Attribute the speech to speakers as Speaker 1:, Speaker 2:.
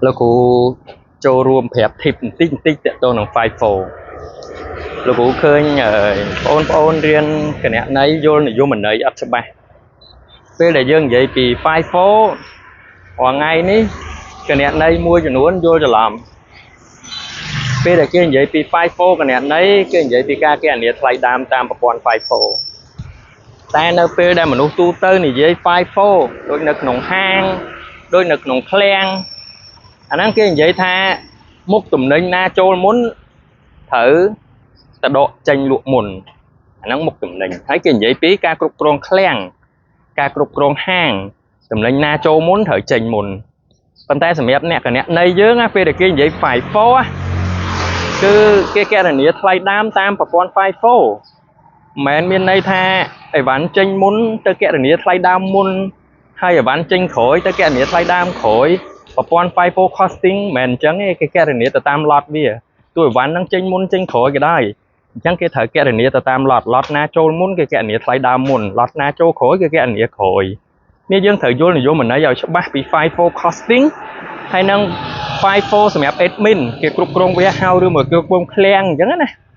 Speaker 1: លោកគ្រូចូលរួមប្រាប់ tip បន្តិចបន្តិចទាក់ទងនឹង FIFO លោកគ្រូឃើញបងប្អូនរៀនគណនេយ្យយល់និយមន័យអត់ច្បាស់ពេលដែលយើងនិយាយពី FIFO រាល់ថ្ងៃនេះគណនេយ្យមួយចំនួនយល់ច្រឡំពេលដែលគេនិយាយពី FIFO គណនេយ្យគេនិយាយពីការគណនាថ្លៃដើមតាមប្រព័ន្ធ FIFO តែនៅពេលដែលមនុស្សទូទៅនិយាយ FIFO ដូចនៅក្នុងហាងដូចនៅក្នុងឃ្លាំងអាហ្នឹងគេនិយាយថាមុខទំនិញណាចូលមុនត្រូវទៅដកចេញលក់មុនអាហ្នឹងមុខទំនិញហើយគេនិយាយពីការគ្រប់គ្រងឃ្លាំងការគ្រប់គ្រងហាងទំនិញណាចូលមុនត្រូវចេញមុនប៉ុន្តែសម្រាប់អ្នកគណនេយ្យយើងណាពេលដែលគេនិយាយ FIFO ណាគឺគេគណនាថ្លៃដើមតាមប្រព័ន្ធ FIFO មិនមែនមានន័យថាអីវ៉ាន់ចេញមុនទៅគណនាថ្លៃដើមមុនហើយអីវ៉ាន់ចេញក្រោយទៅគណនាថ្លៃដើមក្រោយប្រព័ន្ធ FIFO costing មិនមែនអញ្ចឹងទេគេគណនាទៅតាម lot វាទោះអីវ៉ាន់ហ្នឹងចេញមុនចេញក្រោយក៏ដោយអញ្ចឹងគេត្រូវគណនាទៅតាម lot lot ណាចូលមុនគេគណនាថ្លៃដើមមុន lot ណាចូលក្រោយគេគណនាក្រោយនេះយើងត្រូវយល់និយមន័យឲ្យច្បាស់ពី FIFO costing ហើយនឹង FIFO សម្រាប់ admin គេគ្រប់គ្រង warehouse ឬមួយគ្រប់គ្រងឃ្លាំងអញ្ចឹងណា។